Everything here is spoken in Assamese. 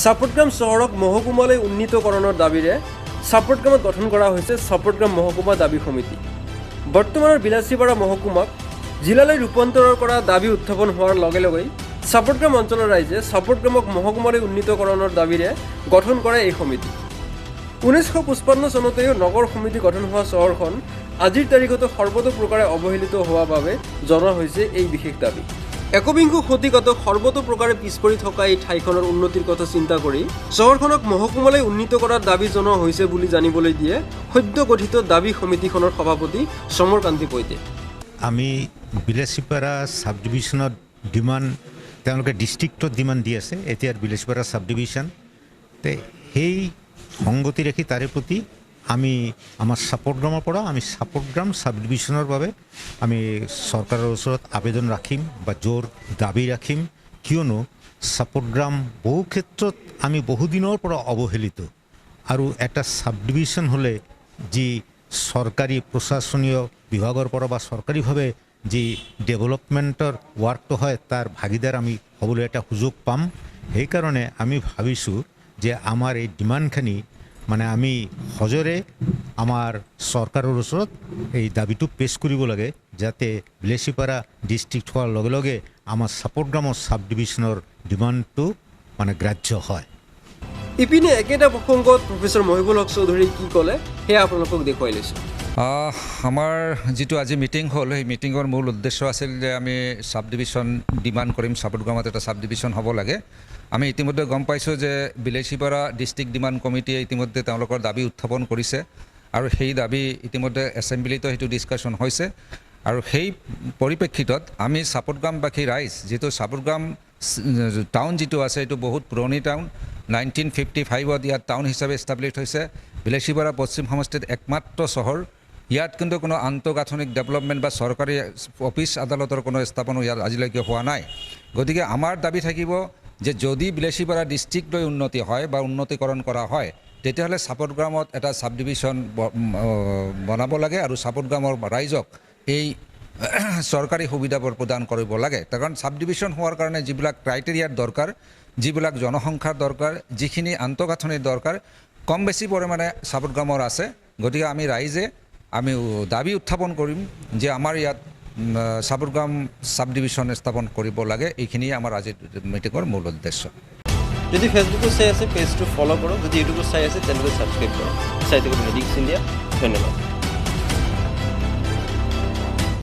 সাপটগ্ৰাম চহৰক মহকুমালৈ উন্নীতকৰণৰ দাবীৰে সাপটগ্ৰামত গঠন কৰা হৈছে সাপটগ্ৰাম মহকুমা দাবী সমিতি। বৰ্তমানৰ বিলাসীপাৰা মহকুমাক জিলালৈ ৰূপান্তৰ কৰা দাবী উত্থাপন হোৱাৰ লগে লগেই সাপটগ্ৰাম অঞ্চলৰ ৰাইজে সাপটগ্ৰামক মহকুমালৈ উন্নীতকৰণৰ দাবীৰে গঠন কৰে এই সমিতি। 1955 চনতেও নগৰ সমিতি গঠন হোৱা চহৰখন আজিৰ তাৰিখতো সৰ্বতোপ্ৰকাৰে অৱহেলিত হোৱাৰ বাবে জনা হৈছে এই বিশেষ দাবী। একবিংশ শতিকাতো সৰ্বতোপ্ৰকাৰে পিছ পৰি থকা এই ঠাইখনৰ উন্নতিৰ কথা চিন্তা কৰি চহৰখনক মহকুমালৈ উন্নীত কৰাৰ দাবী জনোৱা হৈছে বুলি জানিবলৈ দিয়ে সদ্য গঠিত দাবী সমিতিখনৰ সভাপতি সমৰকান্তি পৈতে। আমি বিলাসীপাৰা ছাব ডিভিশ্যনত ডিমাণ্ড, তেওঁলোকে ডিষ্ট্ৰিক্টত ডিমাণ্ড দি আছে, এতিয়াৰ বিলাসীপাৰা ছাব ডিভিশ্যন। তে সেই সংগতি ৰাখি তাৰে প্ৰতি আমি আমাৰ সাপটগ্ৰামৰ পৰা আমি সাপটগ্ৰাম ছাব ডিভিশ্যনৰ বাবে আমি চৰকাৰৰ ওচৰত আবেদন ৰাখিম বা জোৰ দাবী ৰাখিম। কিয়নো সাপটগ্ৰাম বহু ক্ষেত্ৰত আমি বহুদিনৰ পৰা অৱহেলিত আৰু এটা ছাব ডিভিশ্যন হ'লে যি চৰকাৰী প্ৰশাসনীয় বিভাগৰ পৰা বা চৰকাৰীভাৱে যি ডেভেলপমেণ্টৰ ৱাৰ্কটো হয় তাৰ ভাগিদাৰ আমি হ'বলৈ এটা সুযোগ পাম। সেইকাৰণে আমি ভাবিছোঁ যে আমাৰ এই ডিমাণ্ডখিনি মানে আমি সজোৰে আমাৰ চৰকাৰৰ ওচৰত এই দাবীটো পেছ কৰিব লাগে, যাতে বিলাসীপাৰা ডিষ্ট্ৰিক্ট হোৱাৰ লগে লগে আমাৰ সাপটগ্ৰামৰ ছাব ডিভিশ্যনৰ ডিমাণ্ডটো মানে গ্ৰাহ্য হয়। ইপিনে একেটা প্ৰসংগত প্ৰফেচৰ মহিবুল হক চৌধুৰী কি ক'লে সেয়া আপোনালোকক দেখুৱাই লৈছোঁ। আমাৰ যিটো আজি মিটিং হ'ল, সেই মিটিঙৰ মূল উদ্দেশ্য আছিল যে আমি ছাব ডিভিশ্যন ডিমাণ্ড কৰিম, সাপটগ্ৰামত এটা ছাব ডিভিশ্যন হ'ব লাগে। আমি ইতিমধ্যে গম পাইছোঁ যে বিলাসীপাৰা ডিষ্ট্ৰিক্ট ডিমাণ্ড কমিটিয়ে ইতিমধ্যে তেওঁলোকৰ দাবী উত্থাপন কৰিছে আৰু সেই দাবী ইতিমধ্যে এছেম্বলিতো সেইটো ডিছকাশ্যন হৈছে। আৰু সেই পৰিপ্ৰেক্ষিতত আমি সাপটগ্ৰামবাসী ৰাইজ, যিটো সাপটগ্ৰাম টাউন যিটো আছে এইটো বহুত পুৰণি টাউন, 1955ত ইয়াত টাউন হিচাপে এষ্টাব্লিছ হৈছে। বিলাসীপাৰা পশ্চিম সমষ্টিত একমাত্ৰ চহৰ, ইয়াত কিন্তু কোনো আন্তঃগাঁথনিক ডেভেলপমেণ্ট বা চৰকাৰী অফিচ আদালতৰ কোনো স্থাপনো ইয়াত আজিলৈকে হোৱা নাই। গতিকে আমাৰ দাবী থাকিব যে যদি বিলাসীপাৰা ডিষ্ট্ৰিক্ট লৈ উন্নতি হয় বা উন্নতিকৰণ কৰা হয়, তেতিয়াহ'লে সাপটগ্ৰামত এটা ছাব ডিভিশ্যন বনাব লাগে আৰু সাপটগ্ৰামৰ ৰাইজক এই চৰকাৰী সুবিধাবোৰ প্ৰদান কৰিব লাগে। তাৰ কাৰণ ছাব ডিভিশ্যন হোৱাৰ কাৰণে যিবিলাক ক্ৰাইটেৰিয়াৰ দৰকাৰ, যিবিলাক জনসংখ্যাৰ দৰকাৰ, যিখিনি আন্তঃগাঁথনিৰ দৰকাৰ, কম বেছি পৰিমাণে সাপটগ্ৰামৰ আছে। গতিকে আমি ৰাইজে আমি দাবী উত্থাপন কৰিম যে আমাৰ ইয়াত সাপটগ্ৰাম ছাব ডিভিশ্যন স্থাপন কৰিব লাগে। এইখিনিয়ে আমাৰ আজিৰ মিটিঙৰ মূল উদ্দেশ্য। যদি ফেচবুকত চাই আছে পেজটো ফ'ল' কৰক, যদি ইউটিউবত চাই আছে তেনেহ'লে ছাবস্ক্ৰাইব কৰক। চাই থাকক মেডিক্স ইণ্ডিয়া। ধন্যবাদ।